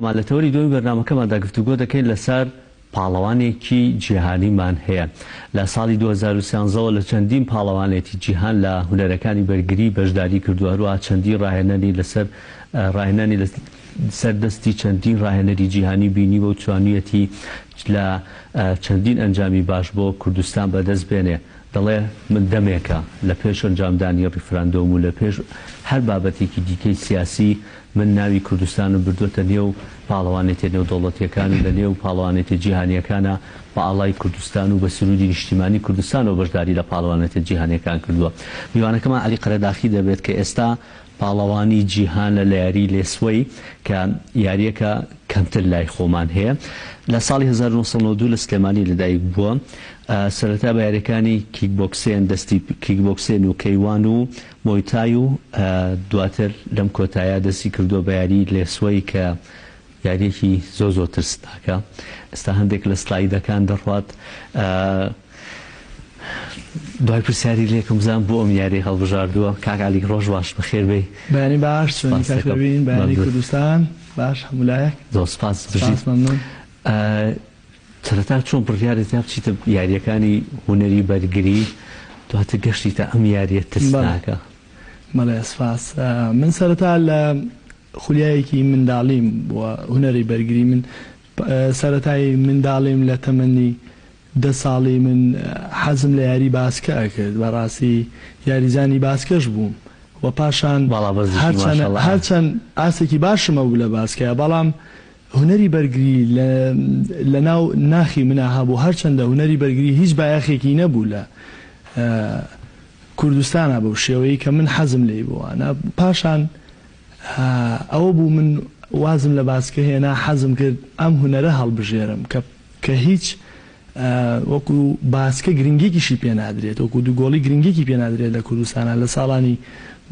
لە تەوەری دووەمی بەرنامەکەماندا گفتوگۆ دەکەین لەسەر پاڵەوانێکی جیهانیمان هەیە. لە ساڵی 2013 وە لە چەندین پاڵەوانێتی جیهان لە هونەرەکانی بەرگری بەشداری کردووە، هەروەها چەندین ڕاهێنەری لەسەر ڕاهێنانی لەسەر دەستی چەندین ڕاهێنەری جیهانی بینیوە و توانیویەتی لە چەندین ئەنجامی باش بۆ کوردستان بەدەست بێنێ. دەڵێ من دەمێکە لە پێش ئەنجامدانی ڕیفراندۆم و لە پێش هەر بابەتێکی دیکەی سیاسی من ناوی کوردستانم بردووەتە نێو پاڵەوانێتیە نێودەوڵەتیەکان و لە نێو پاڵەوانێتیە جیهانیەکانا بە ئاڵای کوردستان و بە سروودی نیشتیمانی کوردستانەوە بەشداری لە پاڵەوانێتیە جیهانیەکان کردووە. میوانەکەمان عەلی قەرەداخی دەبێت کە ئێستا پاڵەوانی جیهانە لە یاری لێسوەی کە یاریەکە کەمتر لای خۆمان هەیە. لە ساڵی 1992 لە سلێمانی لەدایک بووە. سەرەتا بە یاریەکانی کیک بۆکسێن دەستی کیک بۆکسێن و کەیوان و مۆیتای و دواتر لەم کۆتایە دەستی کردووە بە یاری لێسوەی کە یاریەکی زۆر زۆر ترسناکە. ئێستا هەندێک لە سلایدەکان دەڕوات. دوای پرسیاری لێکم بزانم بۆ ئەم یاریەی هەڵبژاردووە. کاک عەلی ڕۆژ باش بەخێر بێی. بەیانی باش چۆنی کاک رەوین بەیانی کوردستان باش هەموو لایەک. زۆر سپاس بژیت. سپاس مەمنون. سەرەتا چۆن بڕیارت دا بچیتە یارییەکانی هونەری بەرگری، دواتر گەشتیتە ئەم یارییە ترسناکە؟ بەڵێ سپاس. من سەرەتا لە خولیایەکی منداڵیم بووە هونەری بەرگری، من سەرەتای منداڵیم لە تەمەنی 10 ساڵی من حەزم لە یاری باسکە ئەکرد، بەڕاستی یاریزانی باسکەش بووم و پاشان هەرچەند ئاستێکی باشم هەبوو لە باسکەیا، بەڵام هونەری بەرگری لە لە ناو ناخی منا هەبوو، هەرچەندە هونەری بەرگری هیچ بایەخێکی نەبوو لە کوردستانا بەو شێوەیەی کە من حەزم لێی بوو ئەنا پاشان ئەوە بوو من وازم لە باسکە هێنا حەزم کرد ئەم هونەرە هەڵبژێرم کە کە هیچ وەکو باسکە گرنگیەکیشی پێ نادرێت وەکو دووگۆڵی گرنگیەکی پێ نادرێت لە کوردستانا لە ساڵانی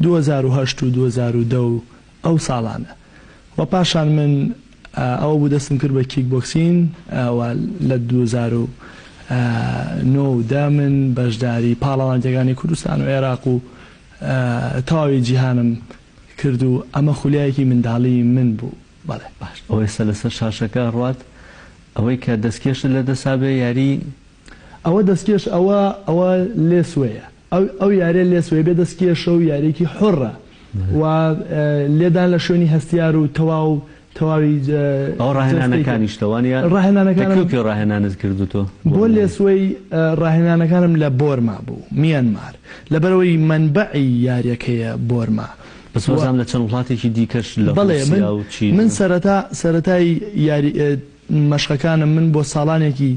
2008 و 2010 و ئەو ساڵانە و پاشان من ئەوە بوو دەستم کرد بە کیک بۆکسین و لە 2009 و 10 من بەشداری پاڵەوانێتیەکانی کوردستان و عێراق و تەواوی جیهانم کرد و ئەمە خولیایەکی منداڵی من بوو بەڵێ. باش ئەوە ئێستا لەسەر شاشەکە ئەڕوات ئەوەی کە دەستکێشت لە دەسا بێ یاری. ئەوە دەستکێش ئەوە ئەوە لێسوەیە ئەو ئەو یاریە لێسوەیە بێ دەستکێشە و یاریەکی حوڕە و لێدان لە شوێنی هەستیار و تەواو تەواوی ئەوە ڕاهێنانەکانیشتە وانیە؟ ڕاهێنانەکانم لە کوێ کوێ ڕاهێنانت کردو تۆ؟ بۆ لێسوەی ڕاهێنانەکانم لە بۆرما بوو، میانمار، لەبەرئەوەی مەنبەعی یاریەکەیە بۆرما. بەس وازانم لە چەند وڵاتێکی دیکەش لە بەڵێ من ڕوسیا و چین من و. سەرەتا سەرەتای یاری مەشقەکانم من بۆ ساڵانێکی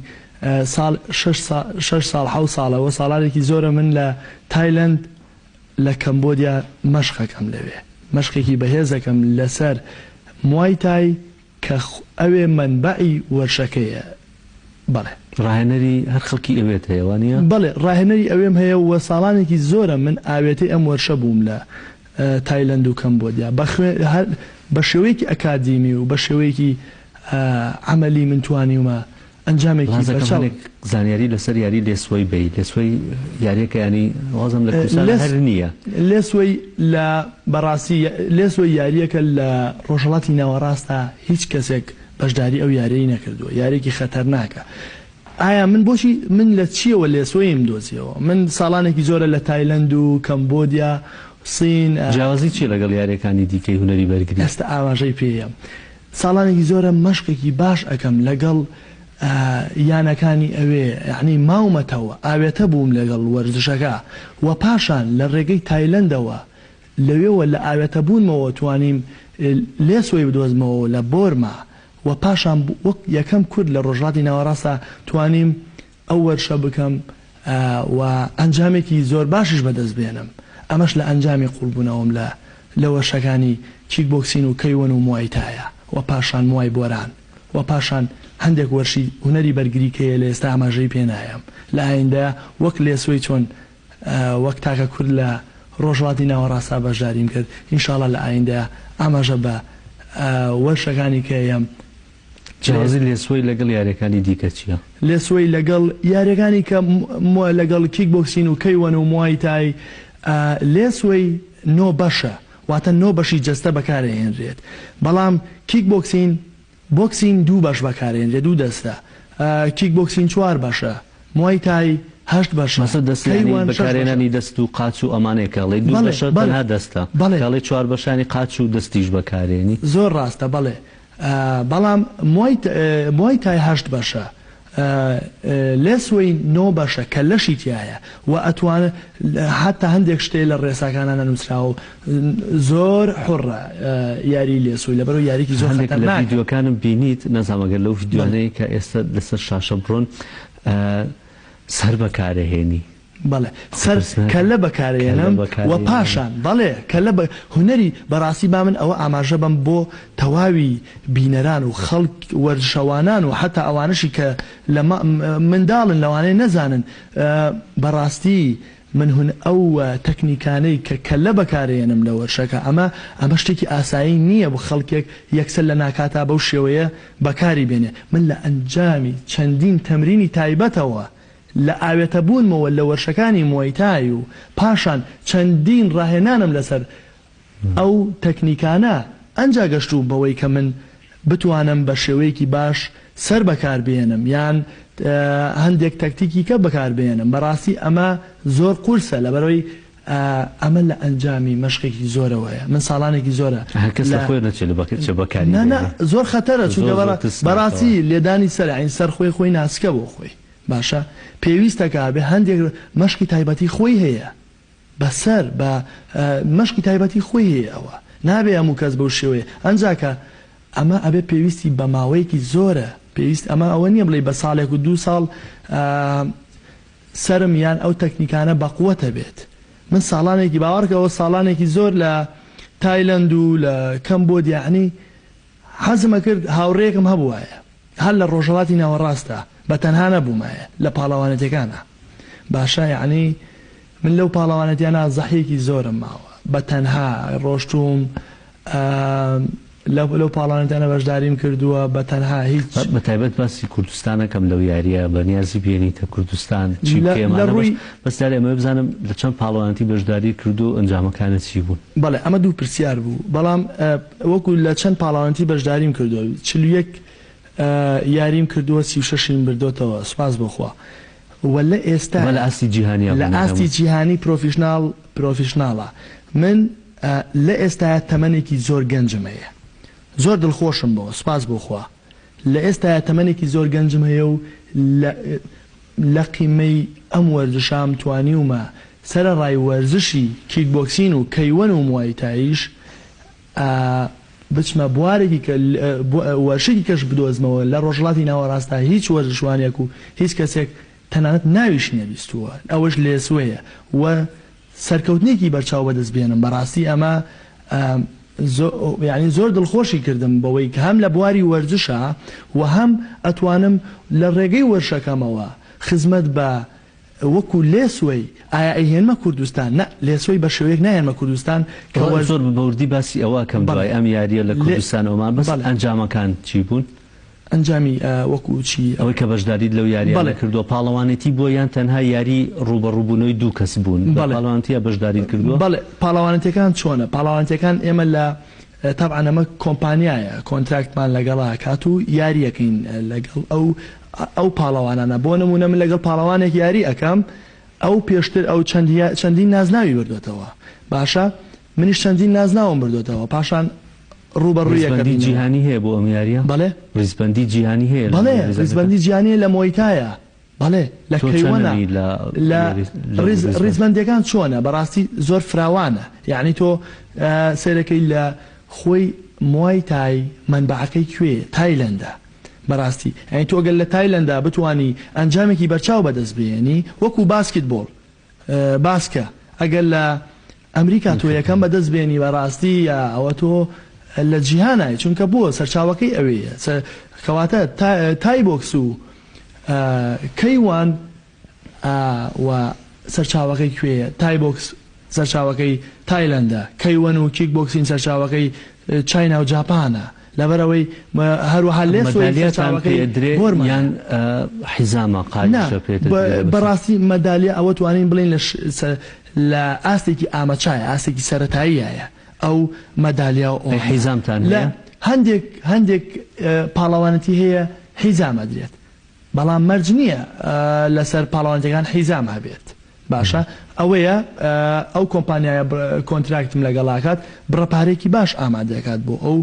ساڵ شەش ساڵ شەش ساڵ حەوت ساڵەوە ساڵانێکی زۆرە من لە تایلەند لە کەمبۆدیا مەشقەکەم لەوێ مەشقێکی بەهێزەکەم لەسەر موای تای کە ئەوێ مەنبەعی وەرشەکەیە بەڵێ. ڕاهێنەری هەر خەڵکی ئەوێت هەیە وانیە؟ بەڵێ ڕاهێنەری ئەوێم هەیە و ساڵانێکی زۆرە من ئاوێتەی ئەم وەرشە بووم لە تایلەند و کەمبۆدیا بە خوێ هەر بە شێوەیەکی ئەکادیمی و بە شێوەیەکی عەمەلی من توانیومە ئەنجامێکی حەزەکەم بەرچاو. هەنێک زانیاری لەسەر یاری لێسوەی بەی لێسوەی یاریەکە یانی وازم لە کوردستان هەر نییە. لێسوەی لە بەڕاستی لێسوەی یاریەکە لە ڕۆژهەڵاتی ناوەڕاستا هیچ کەسێک بەشداری ئەو یاریەی نەکردووە یاریەکی خەتەرناکە ئایا من بۆچی من لە چیەوە لێسوەیم دۆزیەوە من ساڵانێکی زۆرە لە تایلەند و کەمبۆدیا سین. جیاوازی چیە لەگەڵ یاریەکانی دیکەی هونەری بەرگری؟ ئێستا ئاماژەی پێیەم ساڵانێکی زۆرە مەشقێکی باش ئەکەم لەگەڵ یانەکانی ئەوێ یەعنی ماومەتەوە ئاوێتە بووم لەگەڵ وەرزشەکە و پاشان لە ڕێگەی تایلەندەوە لەوێوە لە ئاوێتە بوونمەوە توانیم لێسوەی بدۆزمەوە لە بۆرما و پاشان وەک یەکەم کورد لە ڕۆژهەڵاتی ناوەڕاستا توانیم ئەو وەرشە بکەم و ئەنجامێکی زۆر باشیش بەدەست بێنم، ئەمەش لە ئەنجامی قوڵبوونەوەم لە لە وەرشەکانی کیک بۆکسین و کەیوەن و موای تایە و پاشان موای بۆران و پاشان هەندێک وەرشی هونەری بەرگری کەیە لە ئێستا ئاماژەی پێ نایەم لە ئایندە وەک لێسوەی چۆن وەک تاکە کورد لە ڕۆژهەڵاتی ناوەڕاستا بەشداریم کرد ئینشاڵا لە ئایندە ئاماژە بە وەرشەکانی کەیەم. جیاوازی لێسوەی لەگەڵ یاریەکانی دیکە چیە؟ لێسوەی لەگەڵ یاریەکانی کە لەگەڵ کیک بۆکسین و کەیوەن و موای تای لێسوەی نۆ بەشە واتە نۆ بەشی جەستە بەکارئەهێنرێت بەڵام کیک بۆکسین. بۆکسین دوو بەش بەکارێنرێ دوو دەستە، کیک بۆکسین چوار بەشە، موای تای هەشت بەشە، مەسە دەست یانی کەیوان شەش بەشە. بەکارهێنانی دەست و قاچ و ئەمانەیە کە ئەڵێی دوو بەڵێ بەشە بەڵێ تەنها دەستە بەڵێ. کە ئەڵێی چوار بەشانی قاچ و دەستیش بەکارێنی. زۆر ڕاستە بەڵێ بەڵام موای تای هەشت بەشە لێسوەی نۆ بەشە کە لەشی تیایە و ئەتوان حەتا هەندێک شتێ لە ڕێساکانا نەنوسراوە و زۆر حوڕە یاری لێسوەی لەبەرئەوەی یاریکی زۆر هەندێک لە خەتەرناکە. ڤیدیۆکانم بینیت نازانم ئەگەر لەو بەڵێ. ڤیدیۆانەی کە ئێستا لەسەر شاشە بڕۆن سەر بەکارەهێنی. بەڵێ سەر کەللە بەکارئێنم و پاشان بەڵێ کەللە بە هونەری بەڕاستی با من ئەوە ئاماژە بەم بۆ تەواوی بینەران و خەڵک وەرزشەوانان و حەتا ئەوانەشی کە لە منداڵن لەوانەیە نەزانن بەڕاستی من هون ئەو تەکنیکانەی کە کەللە بەکارئێنم لە وەرشەکە ئەمە ئەمە شتێکی ئاسایی نییە بۆ خەڵکێک یەکسەر لە ناکاتا بەو شێوەیە بەکاری بێنێ من لە ئەنجامی چەندین تەمرینی تایبەتەوە لە ئاوێتەبوونمەوە لە وەرشەکانی موای تای و پاشان چەندین ڕاهێنانم لەسەر ئەو تەکنیکانە ئەنجا گەشتووم بەوەی کە من بتوانم بە شێوەیەکی باش سەر بەکار بهێنم یان هەندێک تەکتیکی کە بەکار بهێنم بەڕاستی ئەمە زۆر قورسە لەبەرئەوەی ئەمە لە ئەنجامی مەشقێکی زۆرەوەیە من ساڵانێکی زۆرە هەر کەس لە لە خۆی نەچێت لە بەکە چێ بەکاری نا نا بێنێ زۆر خەتەرە چونکە زۆر بەڕا زۆر ترسناکەوە. بەڕاستی لێدانی سەر یانی سەر خۆی خۆی ناسکە بۆ خۆی باشە پێویستە کە بێ هەندێک مەشقی تایبەتی خۆی هەیە بەسەر بە مەشقی تایبەتی خۆی هەیە ئەوە نابێ هەموو کەس بەو شێوەیە ئەنجا کە ئەمە ئەبێ پێویستی بە ماوەیەکی زۆرە پێویست ئەمە ئەوە نییە بڵێی بە ساڵێک و دوو ساڵ سەرم یان ئەو تەکنیکانە بەقوەتە بێت من ساڵانێکی باوەڕکە ئەوە ساڵانێکی زۆر لە تایلەند و لە کەمبۆدیا یەعنی حەزم ئەکرد هاوڕێیەکم هەبوایە هەر لە ڕۆژهەڵاتی ناوەڕاستا بە تەنها نەبوومایە لە پاڵەوانێتیەکانا باشە یەعنی من لەو پاڵەوانێتیانە زەحیەکی زۆرم ماوە بە تەنها ڕۆشتووم لەو پاڵانەتانە بەشداریم کردووە بە تەنها هیچ. بە تایبەت باسی کوردستان ئەکەم لەو یارییە بە نیازی بێنیتە کوردستان چی بکەی لە ئەمانە بەس ڕووی. بەس جارێ ئەمەوێ بزانم لە چەند پاڵەوانێتی بەشداریت کردووە و ئەنجامەکانت چی بوون؟ بەڵێ ئەمە دوو پرسیار بوو بەڵام وەکو لە چەند پاڵەوانێتی بەشداریم کردووە 41 یاریم کردووە 36 یم بردۆتەوە سوپاس بۆ خوا و لە ئەمە لە ئێستایا ئاستی جیهانیا لە بوون ئاستی هەمووی. جیهانی پرۆفیشناڵ پرۆفیشناڵە من لە ئێستایا تەمەنێکی زۆر گەنجم هەیە زۆر دڵخۆشم بەوە سوپاس بۆ خوا لە ئێستایا تەمەنێکی زۆر گەنجم هەیە و لە لە قیمەی ئەم وەرزشام توانیومە سەرەڕای وەرزشی کیک بۆکسین و کەیوەن و موای تایش بچمە بوارێکی کە وەرشێکی کەش بدۆزمەوە لە ڕۆژهەڵاتی ناوەڕاستا هیچ وەرزشوانێک و هیچ کەسێک تەنانەت ناویشی نەبیستووە ئەوەش لێسوەیە و سەرکەوتنێکی بەرچاو بەدەست بێنم بەڕاستی ئەمە یانی زۆر دڵخۆشی کردم بەوەی کە هەم لە بواری وەرزشا و هەم ئەتوانم لە ڕێگەی وەرشەکەمەوە خزمەت بە وەکو لێسوەی ئایا ئەیهێنمە کوردستان نە لێسوەی بە شێوەیەک ناهێنمە کوردستان کە وەرز زۆر بە وردی باسی ئەوە ئەکەم بەڵێ دوای ئەم یاریە لە لێ کوردستان ئەومان بەس بەڵێ. ئەنجامەکان چی بوون؟ ئەنجامی وەکو چی؟ ئەوەی کە بەشداریت لەو یاریانە بەڵێ. کردووە پاڵەوانێتی بووە یان تەنها یاری ڕووبەڕووبوونەوەی دوو کەس بوون؟ بە بەڵێ. پاڵەوانێتییە بەشداریت کردووە؟ بەڵێ پاڵەوانێتیەکان چۆنە؟ پاڵەوانێتیەکان ئێمە لە تەبعەن ئەمە کۆمپانیایە کۆنتراکتمان لەگەڵا ئەکات و یاری ئەکەین لەگەڵ ئەو ئەو پاڵەوانانە بۆ نموونە من لەگەڵ پاڵەوانێک یاری ئەکەم ئەو پێشتر ئەو چەند چەندین نازناوی بردۆتەوە باشە منیش چەندین نازناوم بردۆتەوە پاشان ڕووبەڕووی ڕیزبەندی یەکەبینەوە. جیهانی هەیە بۆ ئەم یارییە؟ بەڵێ. ڕیزبەندی جیهانی هەیە لە بەڵێ یاریزانەکان؟ ڕیزبەندی جیهانی هەیە لە مۆیتایە بەڵێ لە تۆ کەیوەنە چەنەمی لە لە یاری لە ڕیز ڕیزبەند؟ ڕیزبەندیەکان چۆنە بەڕاستی زۆر فراوانە یەعنی تۆ سەیرەکەی لە خۆی موای تای مەنبەعەکەی کوێیە تایلەندە بەڕاستی یەعنی تۆ گەر لە تایلەندا بتوانی ئەنجامێکی بەرچاو بەدەست بهێنی وەکو باسکت بۆڵ باسکە ئەگەر لە ئەمریکا تۆ یەکەم بەدەست بێنی بەڕاستی یا ئەوە تۆ لە جیهانای چونکە بۆ سەرچاوەکەی ئەوێیە کەواتە تای بۆکس و کەیوان و سەرچاوەکەی کوێیە تای بۆکس سەرچاوەکەی تایلەندە کەیوەن و کیک بۆکسین سەرچاوەکەی چاینا و جاپانە لەبەرئەوەی هەروەها لێسۆی مەدالیاتان پێ سەرچاوەکەی ئەدرێ بۆرمایە. یان حیزامە نا قالیشە پێ دەدرێ بەسەر؟ بەڕاستی مەدالیا ئەوە توانین بڵێین لە لە ئاستێکی ئامەچایە ئاستێکی سەرەتاییایە ئەو مەدالیا و ئەی ئەوانە حیزامتان لە هەیە؟ هەندێک هەندێک پاڵەوانێتی هەیە حیزام ئەدرێت بەڵام مەرج نییە لەسەر پاڵەوانێتیەکان حیزام هەبێت باشە ئەوەیە ئەو کۆمپانیایە کۆنتراکتم لەگەڵ ئەکات بڕە پارەیەکی باش ئامادە ئەکات بۆ ئەو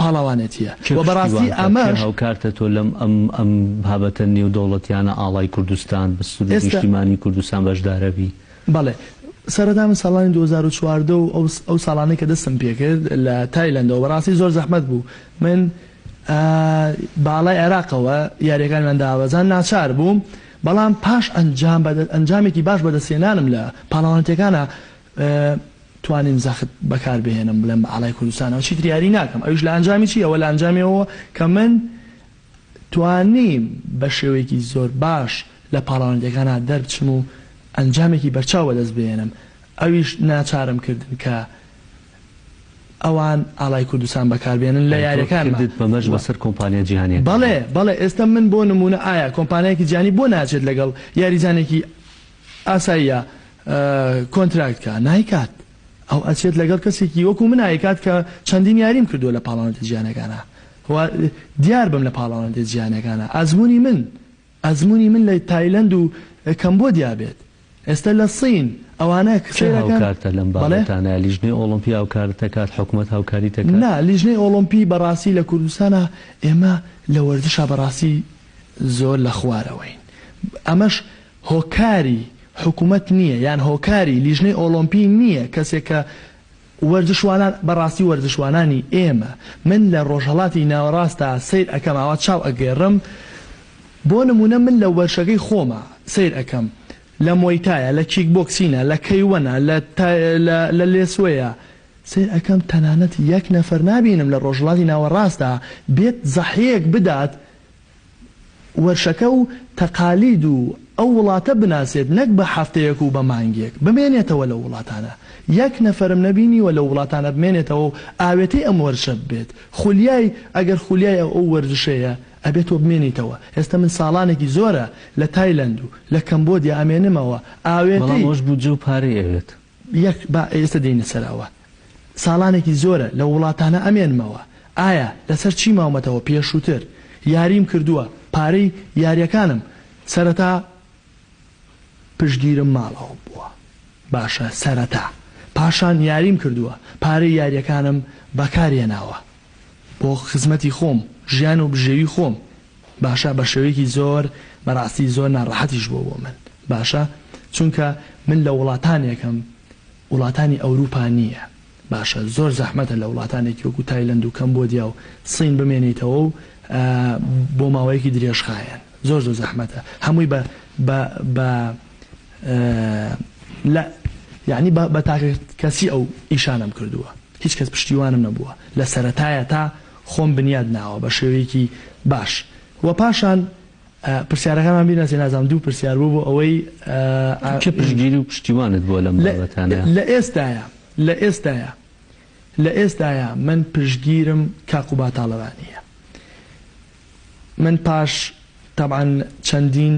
پاڵەوانێتیە کێ وە بەڕاستی پشتیوانتە؟ کێ ئەمەش هاوکارتە تۆ لەم ئەم ئەم بابەتە نێودەوڵەتیانە ئاڵای کوردستان بە سروودی ئێستا نیشتیمانی کوردستان بەشدارەبی؟ بەڵێ سەرەتا من ساڵانی 2014 و ئەو ئەو ساڵانەی کە دەستم پێکرد لە تایلەندەوە بەڕاستی زۆر زەحمەت بوو من بە ئاڵای عێراقەوە یاریەکانمان دابەزان ناچار بووم بەڵام پاش ئەنجام ئەنجامێکی باش بەدەستهێنانم لە پاڵەوانێتیەکانا توانیم زەخت بەکار بهێنم بڵێم بە ئاڵای کوردستانەوە چیتر یاری ناکەم ئەویش لە ئەنجامی چی ئەوە لە ئەنجامی ئەوە کە من توانیم بە شێوەیەکی زۆر باش لە پاڵەوانێتیەکانا دەربچم و ئەنجامێکی بەرچاو بەدەست بهێنم ئەویش ناچارم کردن کە ئەوان ئاڵای کوردستان بەکار بێنن لە ئەی تۆ یاریەکانما کردت بەمەش و بەسەر کۆمپانیا جیهانیەکاندا؟ بەڵێ بەڵێ ئێستا من بۆ نمونە ئایا کۆمپانیایەکی جیهانی بۆ ناچێت لەگەڵ یاریزانێکی ئاساییا کۆنتراکت کا؟ نایکات ئەو ئەچێت لەگەڵ کەسێکی وەکو من ئایکات کە چەندین یاریم کردووە لە پاڵەوانێتە جیهانەکانا و دیار بم لە پاڵەوانێتە جیهانەکانا ئەزموونی من ئەزموونی من لە تایلەند و کەمبۆدیا بێت ئێستا لە سین ئەوانە کێ سەیرەکەن هاوکارتە لەم بەڵێ؟ بابەتانە؟ لیژنەی ئۆڵۆمپی هاوکارت دەکات؟ حکومەت هاوکاریت دەکات؟ نا لیژنەی ئۆڵۆمپی بەڕاستی لە کوردستانا ئێمە لە وەرزشا بەڕاستی زۆر لە خوارەوەین ئەمەش هۆکاری حکومەت نییە یان هۆکاری لیژنەی ئۆڵۆمپی نییە کەسێک کە وەرزشوانان بەڕاستی وەرزشوانانی ئێمە من لە ڕۆژهەڵاتی ناوەڕاستا سەیر ئەکەم ئاوا چاو ئەگێڕم بۆ نمونە من لە وەرشەکەی خۆما سەیر ئەکەم لە مۆیتایە لە کیک بۆکسینە لە کەیوەنە لە لە لێسوەیە سەیر ئەکەم تەنانەت یەک نەفەر نابینم لە ڕۆژهەڵاتی ناوەڕاستا بێت زەحیەک بدات وەرشەکە و تەقالید و ئەو وڵاتە بناسێت نەک بە هەفتەیەک و بە مانگێک بمێنێتەوە لەو وڵاتانە یەک نەفەرم نەبینیوە لەو وڵاتانە بمێنێتەوە و ئاوێتەی ئەم وەرزشە ببێت خولیای ئەگەر خولیای ئەو ئەو وەرزشەیە ئەبێت تۆ بمێنیتەوە ئێستا من ساڵانێکی زۆرە لە تایلەند و لە کەمبۆدیا ئەمێنمەوە بەڵام ئاوێتەی ئەوەش بودجە و پارەی ئەوێت. یەک با ئێستا دێینە سەر ئەوە ساڵانێکی زۆرە لەو وڵاتانە ئەمێنمەوە ئایا لەسەر چی ماومەتەوە پێشووتر یاریم کردووە پارەی یاریەکانم سەرەتا پشتگیرم ماڵەوە بووە باشە سەرەتا پاشان یاریم کردووە پارەی یاریەکانم بەکار هێناوە بۆ خزمەتی خۆم ژیان و بژێوی خۆم باشە بە شێوەیەکی زۆر بەڕاستی زۆر ناڕەحەتیش بووە بۆ من باشە چونکە من لە وڵاتانێکم وڵاتانی ئەوروپا نییە باشە زۆر زەحمەتە لە وڵاتانێکی وەکو تایلەند و کەمبۆدیا و سین بمێنیتەوە و بۆ ماوەیەکی درێژخایەن زۆر زۆر زەحمەتە هەمووی بە بە بە لە یعنی بە بە تاکە کەسی ئەو ئیشانەم کردووە هیچ کەس پشتیوانم نەبووە لە سەرەتایە تا خۆم بنیاد ناوە بە شێوەیەکی باش وە پاشان پرسیارەکانمان بیر نەچێ نازانم دوو پرسیار بوو بۆ ئەوەی کێ پشتگیری و پشتیوانت بووە لەم بابەتانە؟ لە ئێستایا لە ئێستایا لە ئێستایا من پشتگیرم کاک قوباد تاڵەبانییە من پاش تەبعەن چەندین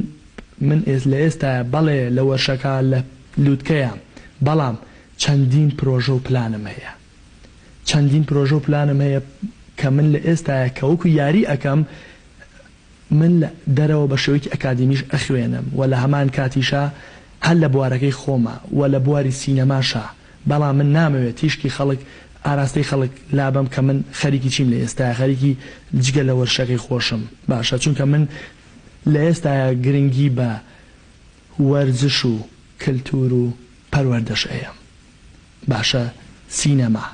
من لە ئێستایا بەڵێ لە وەرشەکە لە لوتکەیام بەڵام چەندین پرۆژە و پلانم هەیە چەندین پرۆژە و پلانم هەیە کە من لە ئێستایا کە وەکو یاری ئەکەم من لە دەرەوە بە شێوەیەکی ئەکادیمیش ئەخوێنم و لە هەمان کاتیشا هەر لە بوارەکەی خۆما و لە بواری سینەماشا بەڵام من نامەوێت تیشکی خەڵک ئاراستەی خەڵک لابەم کە من خەریکی چیم لە ئێستایا خەریکی جگە لە وەرشەکەی خۆشم باشە چونکە من لە ئێستایا گرنگی بە وەرزش و کەلتور و پەروەردەش ئەیەم باشە سینەما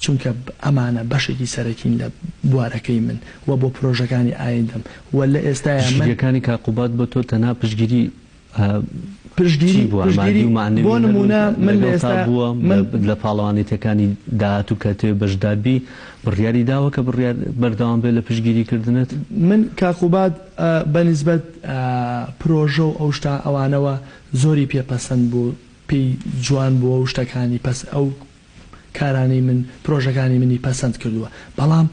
چونکە ئەمانە بەشێکی سەرەکین لە بوارەکەی من و بۆ پرۆژەکانی ئایندەم و لە ئێستایا من. پشتگیریەکانی کاک قوباد بۆ تۆ تەنها پشتگیری پشتگیری چی بووە؟ پشتگیری مادی و بۆ مەعنەوی هەر نموونە من لە لەگەڵتا ئێستا بووە من. لە پاڵەوانێتیەکانی داهاتوو کە تێ بەشدار بی بڕیاری داوە کە بڕیار بەردەوام بێت لە پشتگیری کردنت؟ من کاک قوباد بە نیسبەت پرۆژە و ئەو شتە ئەوانەوە زۆری پێ پەسەند بوو پێی جوان بووە و شتەکانی پەس ئەو کارانەی من پرۆژەکانی منی پەسەند کردووە بەڵام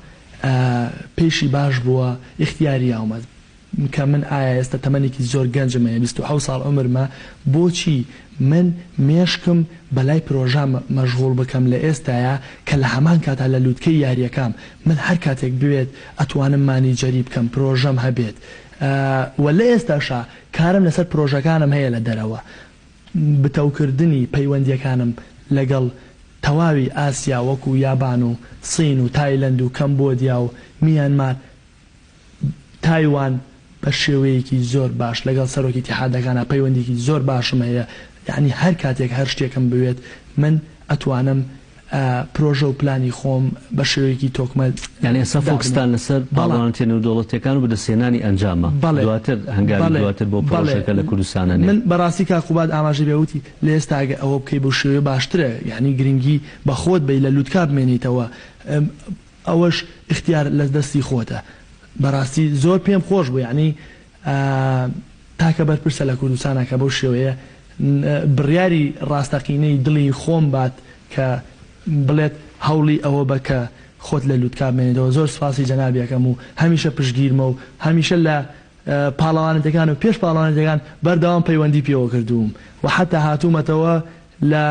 پێیشی باش بووە ئیختیاری یاومە. کە من ئایا ئێستا تەمەنێکی زۆر گەنجم هەیە 27 ساڵ عومرمە بۆچی من مێشکم بەلای پرۆژە مەشغوڵ بکەم لە ئێستایا کە لە هەمان کاتا لە لوتکەی یاریەکام من هەر کاتێک بوێت ئەتوانم مانیجەری بکەم پرۆژەم هەبێت وە لە ئێستاشا کارم لەسەر پرۆژەکانم هەیە لە دەرەوە بتەوکردنی پەیوەندیەکانم لەگەڵ تەواوی ئاسیا وەکو یابان و سین و تایلەند و کەمبۆدیا و میانمار تایوان بە شێوەیەکی زۆر باش لەگەڵ سەرۆک ئیتیحادەکانا پەیوەندیکی زۆر باشم هەیە یەعنی هەر کاتێک هەر شتێکم بوێت من ئەتوانم پرۆژە و پلانی خۆم بە شێوەیەکی تۆکمە یانی ئێستا دابنێم. فۆکستان لەسەر بەڵام. پاڵەوانێتیە نێودەوڵەتیەکان و بەدەستهێنانی ئەنجامە بەڵێ دواتر هەنگاوی بەڵێ دواتر بۆ بەڵێ پرۆژەکە لە کوردستان ئەنێن. من بەڕاستی کاک قوباد ئاماژەی پێ وتی لە ئێستا ئەگەر ئەوە بکەی بەو شێوەیە باشترە یەعنی گرنگی بە خۆت بەی لە لوتکا بمێنیتەوە ئەوەش ئیختیار لە دەستی خۆتە بەراستی زۆر پێم خۆش بوو یەعنی تاکە بەرپرسە لە کوردستانا کە بەو شێوەیە بڕیاری ڕاستەقینەی دڵی خۆم بات کە بڵێت هەوڵی ئەوە بە کە خۆت لە لوتکا بمێنێتەوە زۆر سوپاسی جەنابی ئەکەم و هەمیشە پشتگیرمە و هەمیشە لە پاڵەوانێتیەکان و پێش پاڵەوانێتیەکان بەردەوام پەیوەندی پێوە کردووم و حەتا هاتوومەتەوە لە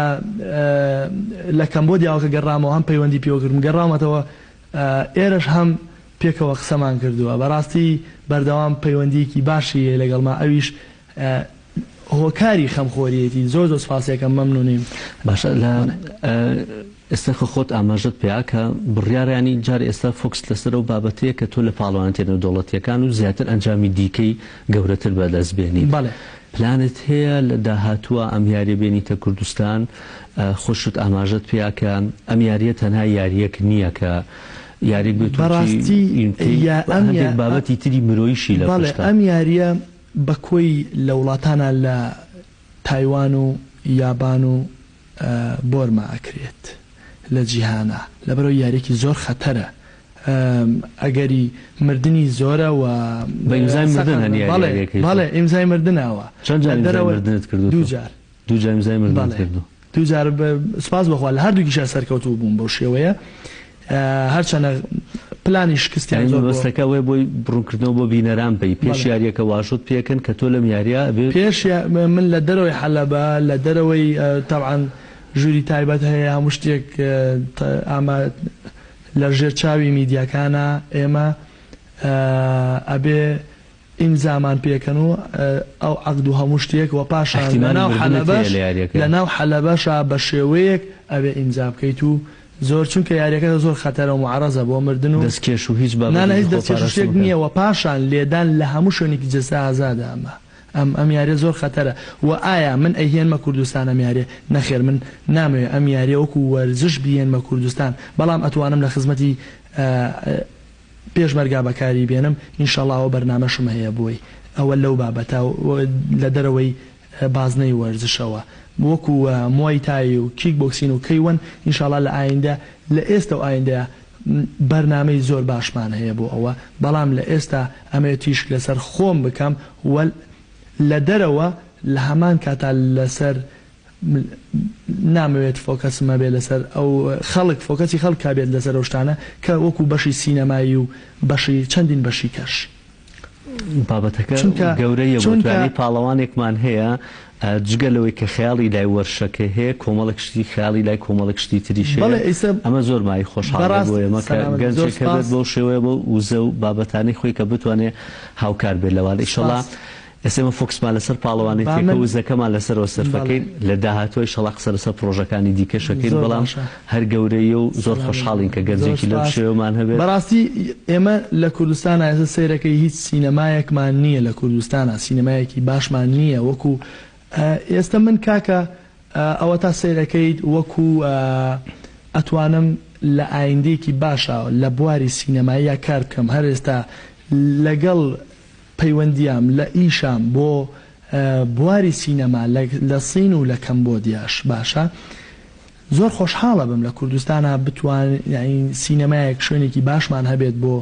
لە کەمبۆدیاوە کە گەڕامەوە هەم پەیوەندی پێوە کردم گەڕاومەتەوە ئێرەش هەم پێکەوە قسەمان کردووە بەڕاستی بەردەوام پەیوەندیەکی باشی هەیە لەگەڵما ئەویش هۆکاری خەمخۆریەتی زۆر زۆر سپاسی ئەکەم مەمنونیم. باشە لە ئێستا کە خۆت ئاماژەت پێیا کە بڕیارە یانی جار ئێستا فۆکست لەسەر ئەو بابەتەیە کە تۆ لە پاڵەوانێتیە نێودەوڵەتیەکان و زیاتر ئەنجامی دیکەی گەورەتر بەدەست بێنیت بەڵێ. پلانت هەیە لە داهاتووا ئەم یاریە بێنیتە کوردستان خۆشت ئاماژەت پێیا کە ئەم یاریە تەنها یاریەک نییە کە یاریەک بێت و بەڕاستی یا ئەم هەندێک بابەتی تری مرۆیشی لە بەڵێ پشتە. ئەم یاریە بە کۆی لە وڵاتانا لە تایوان و یابان و بۆرما ئەکرێت لە جیهانا لەبەرئەوەی یاریەکی زۆر خەتەرە ئەگەری مردنی زۆرە و بە ئیمزای مردن سەقەت هەن بەڵێ یاریەکەی تۆ بەڵێ ئیمزای مردنە ئەوە چەند لە جار ئیمزای دەرەوەی مردنت کردووە دوو تۆ جار دوو جار ئیمزای مردنت بەڵێ کردووە. دوو جار سوپاس بۆ خوا لە هەردووکیشا سەرکەوتوو بووم بەو شێوەیە هەرچەنە پلانی شکستیان یانی زۆر بۆ. مەبەستەکە ئەوەیە بۆی ڕوونکردنەوە بۆ بینەران بەی پێش بەڵێ. یاریەکە واژۆت پێکەن کە تۆ لەم یاریە ئەبێ. پێش یا من لە دەرەوەی حەلەبە لە دەرەوەی تەبعەن ژووری تایبەت هەیە هەموو شتێک ئاما لە ژێر چاوی میدیاکانا ئێمە ئەبێ ئیمزامان پێکەن و ئەو عەقد و هەموو شتێک وە پاشان لە ئیحتیمالی ناو مردنت هەیە حەلەبەش لە یاریەکەیا. لە ناو حەلەبەشا بە شێوەیەک ئەبێ ئیمزا بکەیت و زۆر چونکە یاریەکە زۆر خەتەرە و موعەڕەزە بۆ مردن و دەست کێش و هیچ نا نا بابەتێکی هیچ دەست کێش و خۆپاراستن شتێک بکەن. نیە وە پاشان لێدان لە هەموو شوێنێکی جەستە ئازادە ئەمە ئەم ئەم یاریە زۆر خەتەرە وە ئایا من ئەیهێنمە کوردستان ئەم یاریە نەخێر من نامەوێ ئەم یاریە وەکو وەرزش بیهێنمە کوردستان بەڵام ئەتوانم لە خزمەتی پێشمەرگا بەکاری بێنم ان شاءاللە ئەوە بەرنامەشم هەیە بۆی ئەوە لەو بابەتە لە دەرەوەی بازنەی وەرزشەوە وەکو موای تای و کیک بۆکسین و کەی وەن ان شاءاللە لە ئایندە لە ئێستا و ئایندەیا بەرنامەی زۆر باشمان هەیە بۆ ئەوە بەڵام لە ئێستا ئەمەوێ تیشک لەسەر خۆم بکەم و لە دەرەوە لە هەمان کاتا لەسەر نامەوێت focus م هەبێت لەسەر ئەو خەڵک focus ی خەڵک هەبێت لەسەر ئەو شتانە کە وەکو بەشی سینەمایی و بەشی چەندین بەشی کەش. بابەتەکە چونکە گەورەیە بۆ چونکە. توانی پاڵەوانێکمان هەیە جگە لەوەی کە خەیاڵی لای وەرشەکەی هەیە کۆمەڵێک شتی خەیاڵی لای کۆمەڵێک شتی تریش هەیە بەڵێ ئیسە ئەمە زۆر مایەی خۆشحاڵیە بەڕاست بۆ ئێمە کە سەلامەت بی زۆر گەنجێک هەبێت سوپاس. بەو شێوەیە بەو وزە و بابەتانەی خۆی کە بتوانێ هاوکار بێت لەوانە ئیشەڵا سوپاس. ئێستا ئێمە focus مان لەسەر با پاڵەوانێتیەکە من و وزەکەمان لەسەرەوە بەڵێ. سەرفەکەین لە داهاتووە ئیشەڵا قسە لەسەر پڕۆژەکانی دیکەش ئەکەین زۆر بەڵام باشە. هەر گەورەیە و زۆر سەلامەت خۆشحاڵین بی. کە زۆر گەنجێکی لەم سوپاس. شێوەمان هەبێت. بەڕاستی ئێمە لە کوردستانا ئێستا سەیرەکەی هیچ سینەمایەکمان نییە لە کوردستانا سینەمایەکی باشمان نییە وەکو ئێستا من کاکە ئەوەتا سەیرەکەیت وەکو ئەتوانم لە ئایندەیەکی باشا لە بواری سینەماییا کار بکەم هەر ئێستا لەگەڵ پەیوەندیام لە ئیشام بۆ بواری سینەما لە سین و لە کەمبۆدیاش باشە زۆر خۆشحاڵەبم لە کوردستانا بتوان یانی سینەمایەک شوێنێکی باشمان هەبێت بۆ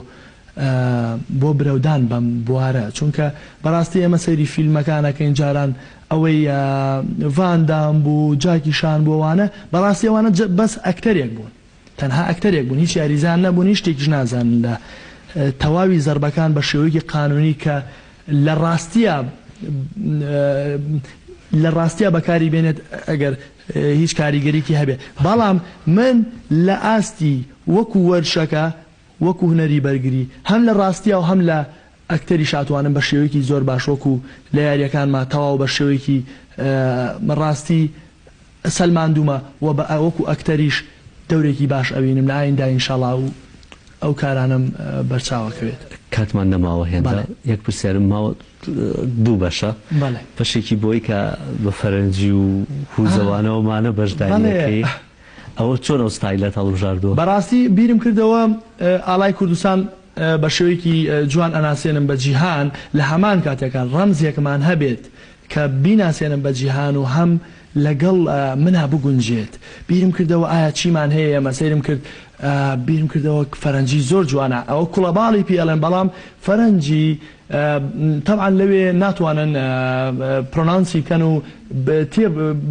بۆ برەودان بەم بوارە چونکە بەڕاستی ئێمە سەیری فیلمەکان ئەکەین جاران ئەوەی ڤان دام بوو جاکی شان بوو ئەوانە بەڕاستی ئەوانە بەس ئەکتەرێک بوون تەنها ئەکتەرێک بوون هیچ یاریزان نەبوون هیچ شتێکیش نازانن لە تەواوی زەربەکان بە شێوەیەکی قانونی کە. لە ڕاستیا لە ڕاستیا بەکاری بێنێت ئەگەر هیچ کاریگەریکی هەبێ بەڵام من لە ئاستی وەکو وەرشەکە وەکو هونەری بەرگری هەم لە ڕاستیا و هەم لە ئەکتەریش ئەتوانم بە شێوەیەکی زۆر باش وەکو لە یاریەکانما تەواو بە شێوەیەکی ڕاستی سەلماندومە و بە وەکو ئەکتەریش دەورێکی باش ئەبینم لە ئایندا ئینشاڵا و ئەو کارانەم بەرچاو ئەکەوێت. کاتمان نەماوە هێندە بەڵێ. یەک پرسیارم ماوە دوو بەشە بەڵێ. بەشێکی بۆی کە بە فەرەنجی و هوزەوانەوە مانە بەشداری بەڵێ. ئەکەی ئەوە چۆن ئەو ستایلەت هەڵبژاردووە؟ بەڕاستی بیرم کردەوە ئاڵای کوردستان بە شێوەیەکی جوان ئەناسێنم بە جیهان لە هەمان کاتێکا ڕەمزێکمان هەبێت کە بیناسێنم بە جیهان و هەم لەگەڵ منا بگونجێت بیرم کردەوە ئایا چیمان هەیە ئێمە سەیرم کرد بیرم کردەوە فەرەنجی زۆر جوانە ئەوە کوڵەباڵی پێ ئەڵێن بەڵام فەرەنجی تەبعەن لەوێ ناتوانن pronounce ی بکەن و تێ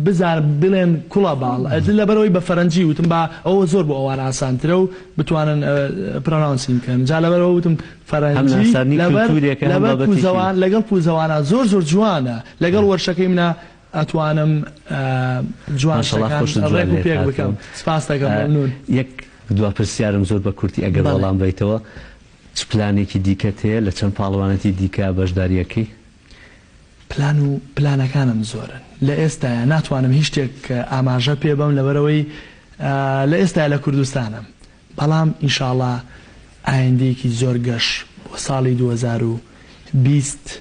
بزان بڵێن کوڵە باڵ لەبەرئەوەی بە فەرەنجی وتم با ئەوە زۆر بۆ ئەوان ئاسانترە و بتوانن pronounce ی بکەن جا لەبەرئەوە وتم هەم فەرەنجی ناساندنی لەبەر کلتورێکە هەم لەبەر بابەتێکی پوزەوان لەگەڵ پوزەوانە زۆر زۆر جوانە لەگەڵ وەرشەکەی منە ئەتوانم جوان ماشەڵا شتەکان خۆشت جوان ڕێک و لێت پێک بکەم هاتووە. سپاست دەکەم مەمنون. یەک دوا پرسیارم زۆر بە کورتی ئەگەر بەڵێ. وەڵام بەیتەوە چ پلانێکی دیکەت هەیە؟ لە چەند پاڵەوانێتی دیکە بەشداری ئەکەی؟ پلان و پلانەکانم زۆرن لە ئێستایا ناتوانم هیچ شتێک ئاماژە پێ بەم لەبەرئەوەی لە ئێستایا لە کوردستانم بەڵام ئینشاڵا ئایندەیەکی زۆر گەش بۆ ساڵی 2020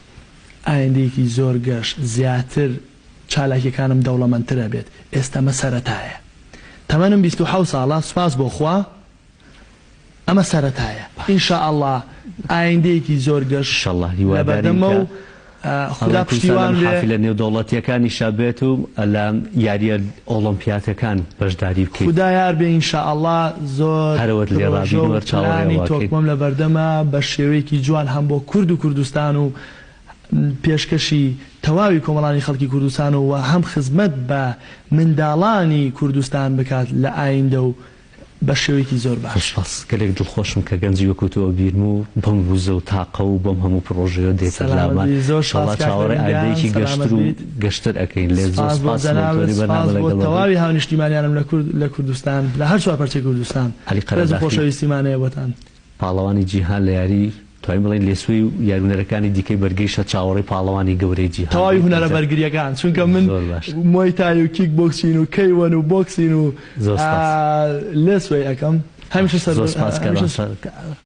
ئایندەیەکی زۆر گەش زیاتر چالاکیەکانم دەوڵەمەندتر ئەبێت ئێستا ئەمە سەرەتایە تەمەنم 27 ساڵە سوپاس بۆ خوا ئەمە سەرەتایە ان شاء اللە ئایندەیەکی زۆر گەش ئیشەڵا هیوادارین لەبەردەمە کە و خودا ئاڵای کوردستان لە پشتیوان بێ. محافلە نێودەوڵەتیەکانیشا بێت و لە یاریە ئۆڵۆمپیاتەکان بەشداری بکەیت. خودا یار بێ ان شاء اللە زۆر هەرەوەت لێ پرۆژە ڕابین و وەر چاوەڕێ پلانی ئەوەکەین. تۆکمەم لەبەردەمە بە شێوەیەکی جوان هەم بۆ کورد و کوردستان و پێشکەشی تەواوی کۆمەڵانی خەڵکی کوردستان و هەم خزمەت بە منداڵانی کوردستان بکات لە ئایندە و بە شێوەیەکی زۆر زۆر باش. سوپاس. گەلێک دڵخۆشم کە گەنجی وەکو تۆ ئەبینم و بەم وزە و تاقە و بەم هەموو پڕۆژەیەوە دێیتە سەلامەت لامان. بیت زۆر ئیشەڵا سوپاس کاک چاوەڕێی نەوید گیان ئایندەیەکی سەلامەت گەشتر و بیت. گەشتر ئەکەین لێت. زۆر سوپاس بۆ سوپاس جەنابت بۆ سوپاس بەرنامە بۆ لەگەڵ بوویت. تەواوی هاونیشتیمانیانم لە کورد لە کوردستان لە هەر چوار پارچەی کوردستان عەلی ڕێز و قەرەداخی. خۆشەویستیمان هەیە بۆتان. پاڵەوانی جیهان لە یاری توانین بڵێین لێسوەی و یارونەرەکانی دیکەی بەرگریشە چاوەڕێی پاڵەوانی گەورەی جیهان تەواوی بین هونەرە ئینجا بەرگریەکان چونکە من زۆر باش. مۆی تای و کیک بۆکسین و کەیوەن و بۆکسین و زۆر سپاس. لێسوەی ئەکەم هەمیشە زۆر سپاس هەمیشە کاروان.